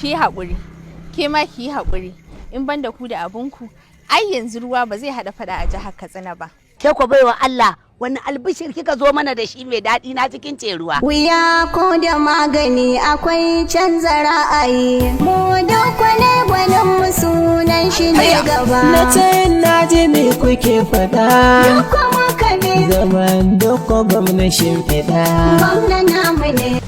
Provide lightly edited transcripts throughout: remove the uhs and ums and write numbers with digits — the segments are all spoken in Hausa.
Ki yi haƙuri, ke ma ki yi haƙuri, in ban da ku da abunku, ai yanzu ruwa ba zai haɗa faɗa a jihar Katsina ba. Ke ko baiwa Allah, wani albishir kika zo mana da shi mai daɗi na cikin ce ruwa? Wuya ko da magani akwai canza ra'ayi. Mu ne gwanin mu, sunan shi ne gaba. Na ce na ji me kuke faɗa. Dukko muka bi. Zaman Dukko gwamna shimfiɗa. Gwamna namu ne.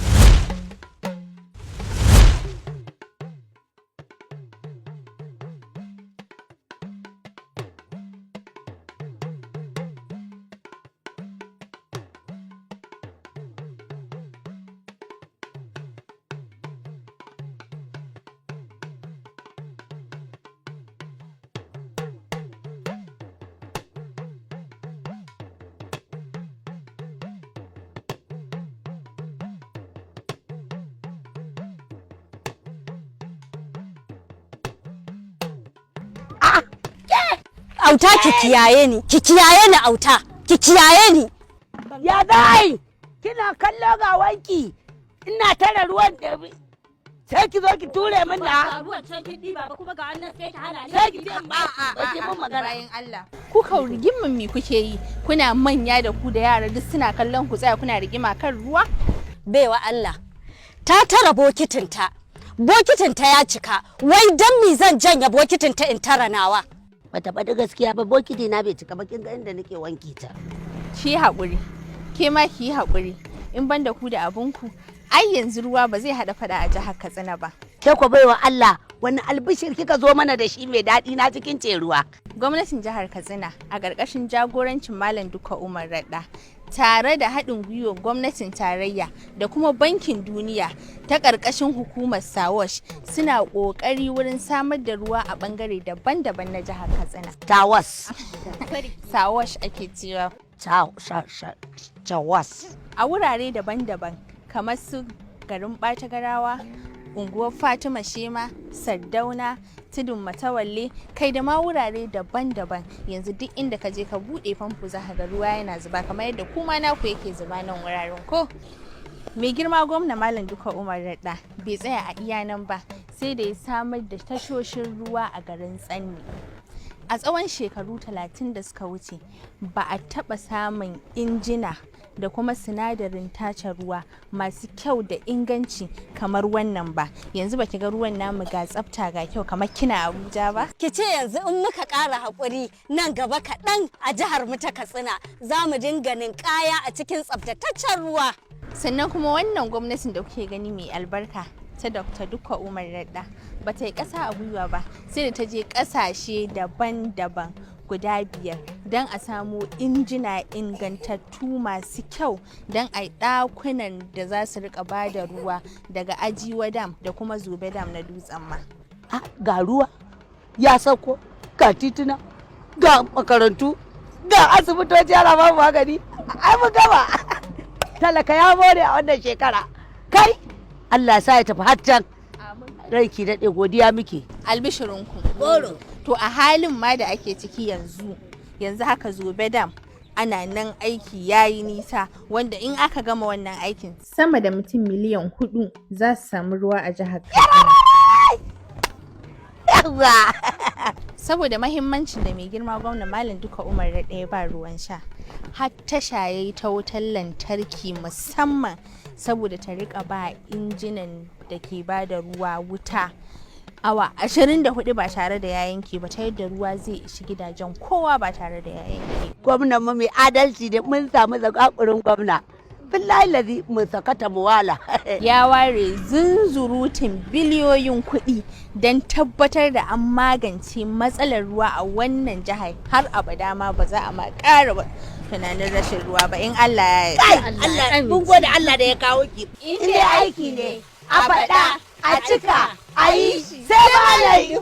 Auta, ki kiyaye ni, ki kiyaye ni auta, ki kiyaye ni. Ya zai kina kallo ga wanki ina tara ruwan da sai ki zo ki ture min da Ruwan can kin diba ba, kuma ga wannan sai ki hana ni. Sai ki ce ba ba ki mun magana. Bayan Allah. Ku rigimin me kuke yi? Kuna manya da ku da yara duk suna kallon ku, tsaya kuna rigima kan ruwa? Baiwa Allah. Ta tara bokitinta. Bokitinta ya cika. Wai dan me zan janye bokitinta in tara nawa? Bata faɗi gaskiya ba, bokiti na bai cika ba, kin ga inda nake wanki ta. Ki yi haƙuri, ke ma ki yi haƙuri, in ban da ku da abunku, ai yanzu ruwa ba zai haɗa faɗa a jihar Katsina ba. Ke ko baiwa Allah, wani albishir kika zo mana da shi mai daɗi na cikin ce ruwa? Gwamnatin jihar Katsina a ƙarƙashin jagorancin Malam Dukka Umar Radda, tare da haɗin gwiwar gwamnatin tarayya da kuma Bankin Duniya ta ƙarƙashin hukumar SAWASH, suna ƙoƙari wurin samar da ruwa a ɓangare daban-daban na jihar Katsina. Tawas. SAWASH ake cewa. Ta sha sha tawas. A wurare daban-daban kamar su garin Ɓata-Garawa, unguwar Fatima Shema, Sardauna, Tudun Matawalle, kai da ma wurare daban-daban. Yanzu duk inda ka je ka buɗe famfo za ka ga ruwa yana zuba kamar yadda kuma naku yake zuba nan wuraren ko. Mai girma gwamna Malam Duka Umar Radda bai tsaya a iya nan ba, sai da ya samar da tashoshin ruwa a garin Tsanni. A tsawon shekaru 30 da suka wuce, ba a taɓa samun injina da kuma sinadarin tace ruwa masu kyau da inganci kamar wannan ba. Yanzu baki ga ruwan namu ga tsafta ga kyau kamar kina Abuja ba? Ki ce yanzu in muka ƙara haƙuri, nan gaba kaɗan a jihar mu ta Katsina za mu dinga ninkaya a cikin tsaftataccen ruwa. Sannan kuma wannan gwamnatin da kuke gani mai albarka ta Dr. Dukka Umar Radda ba ta yi ƙasa a gwiwa ba, sai da ta je ƙasashe daban-daban guda 5 don a samo injina ingantattu masu kyau don a yi ɗakunan da za su rika ba da ruwa daga Ajiwa Dam da kuma Zobe Dam na Dutsen Ma. Ah, ga ruwa ya sauko, ga tituna, ga makarantu, ga asibitoci ana ba mu magani. Ai mun gama, talaka ya more a wannan shekara. Kai, Allah sa ya tafi har can. Ranki daɗe, godiya muke. Albishirinku. Goro. To, a halin ma da ake ciki yanzu, yanzu haka Zobe Dam ana nan aiki ya yi nisa, wanda in aka gama wannan aikin sama da mutum miliyan 4 za su samu ruwa a jihar Katsina. Yawwa. Saboda mahimmancin da mai girma gwamna Malam Duka Umar da ɗaya ba ruwan sha, har tasha ya yi ta wutar lantarki musamman saboda ta rika ba injinan da ke ba da ruwa wuta awa 24 ba tare da ya yanke ba, ta yadda ruwa zai ishi gidajen kowa ba tare da ya yanke. Gwamnan mu mai adalci da mun samu zakakurin gwamna, billahi lazi mun sakata mu wala. Ya ware zunzurutun biliyoyin kuɗi don tabbatar da an magance matsalar ruwa a wannan jihar, har abada ma ba za a ma ƙara ba tunanin rashin ruwa ba, in Allah ya Kai, yarda. Allah mun gode Allah da ya kawo ki. In dai aiki ne, a faɗa, a cika, a yi, sai ba na yi.